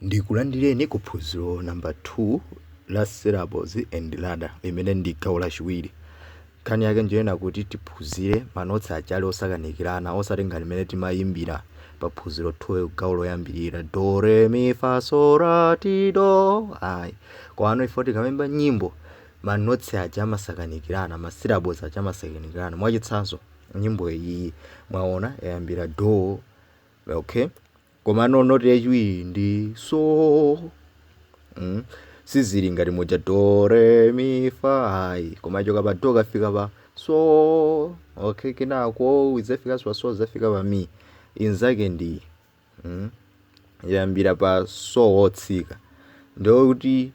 Ndikulandireni ku phunziro number 2 la syllables and ladder, limene ndi gawo lachiwiri. Nkhani yake njoyena kuti tiphunzire ma notes aja ali osakanikirana, osati ngati mmene timayimbira pa phunziro 2 gawo loyambirira, do re mi fa so la ti do, ayi. Komano ifo tikamayimba nyimbo, ma notes aja amasakanikirana, ma syllables aja amasakanikirana. Mwachitsanzo, nyimbo iyi mwaona yayambira do, okay, komano note yachiwiri ndi so. Sizili ngati muja do re mi fa, ayi, koma yachoka pa do kafika pa so, okay, kenako idzafikanso pa so, zafika pa mi. Inzake ndi yayambira pa so wotsika, ndikuti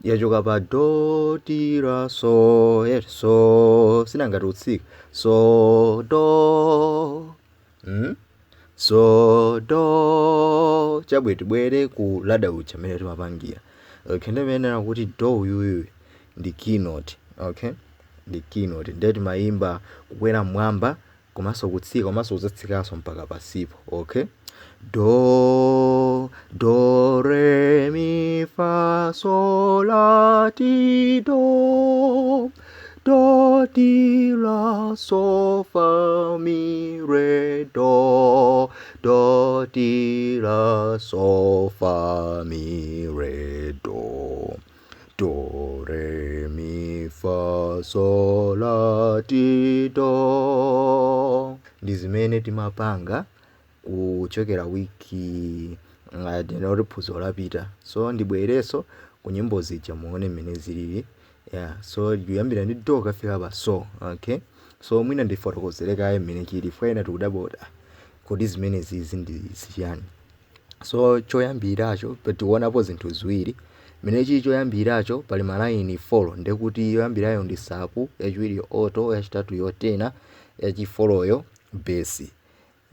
yachoka pa do ti la so yeah, so sinangati utsika so do, So do. Chabwe, tibwere ku ladder uja amene timapangira, okay. Ndimenera kuti do uyuyu ndi keynote, okay, ndi keynote. Ndiye timayimba kukwera mmwamba komanso kutsika komanso kudzatsikanso mpaka pasipo, okay. Do, do re mi fa so la ti do, do ti la so fa mi re do, do ti la so fa mi re do, do re mi fa so la ti do. Ndi zimene timapanga kuchokera wiki ndinoti phunziro lapita. So ndibwererenso ku nyimbo zija muone mmene zilili, yeah. So kuyambira ndi do kafika pa so, okay. So mwina ndifotokozere kaye mmene chili fwena tikudabwa kuti, ah, kodi zimene zizi ndi ziyani? So choyambiracho tikuonapo zinthu ziwiri. Mmene chili choyambiracho, pali malaini 4, ndekuti yoyambirayo ndi sub, yachiwiri alto, yachitatu yo tenor, yachi fouryo bass.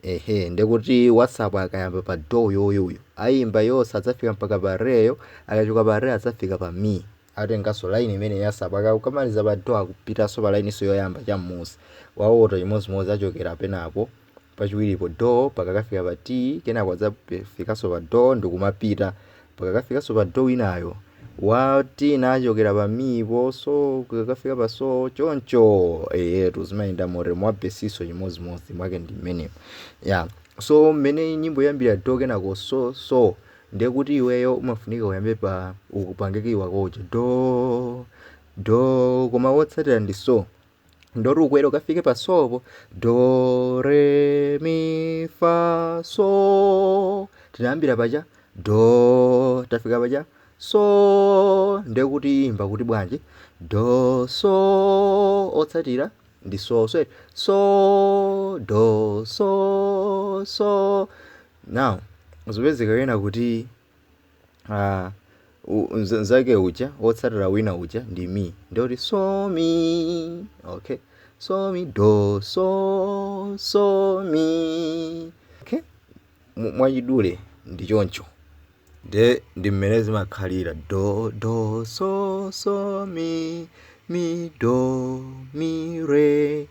Ehe, ndekuti wa sub akayamba pa do yoyuyo ayimba yonse, adzafika mpaka pa reyo. Akachoka pa re adzafika pa mi, atenganso line imene ya sub. Akakamaliza pa do akupitanso pa line yoyamba cham'musi. Wa alto chimodzimodzi, achokera penapo pachiwiripo do pakakafika pa ti, kenako adzafikanso pa do ndikumapita pakakafikanso pa do winayo. Wa tenor achokera pa mipo so kukakafika pa so, choncho. Eyetu, zimayenda motere. Mwa bassiso chimodzimodzi mwake ndi mmenemo, yeah. So mmene nyimbo yambira do kenako so so, ndiye kuti iweyo umafunika uyambe pa upange key wakoja do do, koma wotsatira ndi so, ndoti ukwere ukafike pa sopo, do re mi fa so. Tinayambira pacha do, tafika pacha so, ndiye kuti imba kuti bwanji? Do so, otsatira ndi so, so so do so so. Now zipezeka kena kuti nzake uja wotsatira wina uja ndi mi, ndiyoti so mi, okay, so mi do so so mi, okay. Mwachidule ndi choncho, nde ndi mmene zimakhalira: do do so so mi mi do mi re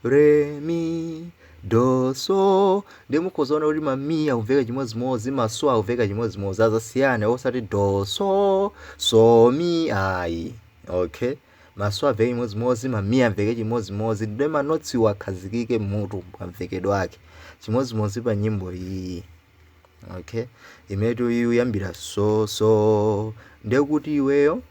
re mi do so. Ndi mukhozaona kuti ma mi akumveka chimodzimodzi, ma so akumveka chimodzimodzi, azasiyana. Osati do so so mi, ayi, okay. Ma so amveke chimodzimodzi, ma mi amveke chimodzimodzi, ndiye ma notesiwo akhazikike mutu mamvekedwe ake chimodzimodzi pa nyimbo iyi, okay. Imenetu iyambira so so, ndiye kuti iweyo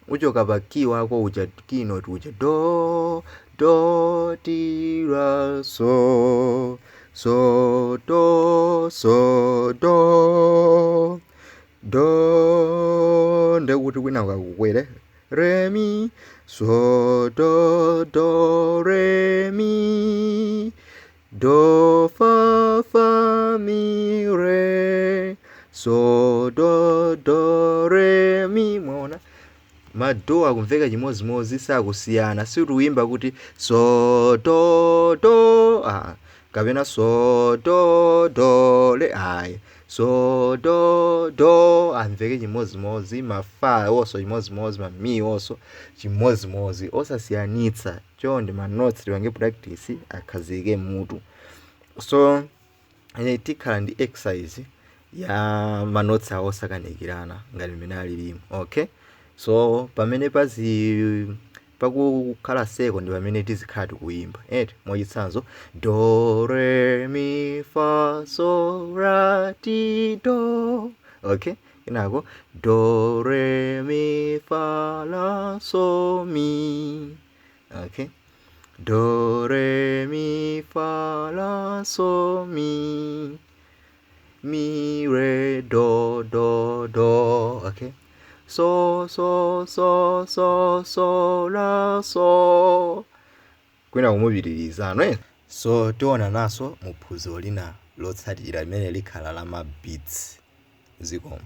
uchoka pa key wako uja, keynote uja, do do ti la so so do so do do, ndiye kuti kwina kakukwere re mi so do do re mi do fa fa mi re so do do re mi. Mwaona ma do akumveka chimodzimodzi, sakusiyana. Situyimba kuti so do do, ah, kapena so do do le, ayi. So do do amveke chimodzimodzi, ma fa onso chimodzimodzi, ma mi onso chimodzimodzi, osasiyanitsa. Chonde ma notes tipange practice akhazike mutu. So tikhala ndi exercise. Ya ma notes awo osakanikirana ngati mmene alilimu. Okay, so pamene pazi pakukhala circle ndi pamene tizikhala tikuyimba, eti? Mwachitsanzo, do re mi fa so la ti do. Okay, kenako do re mi fa la so mi. Okay, do re mi fa la so mi, mi re do do do. Okay, so so so so so la so, kwina kumupitirizano, eh? So tionananso mu phunziro lina lotsatira limene likhala la ma beats. Zikomo.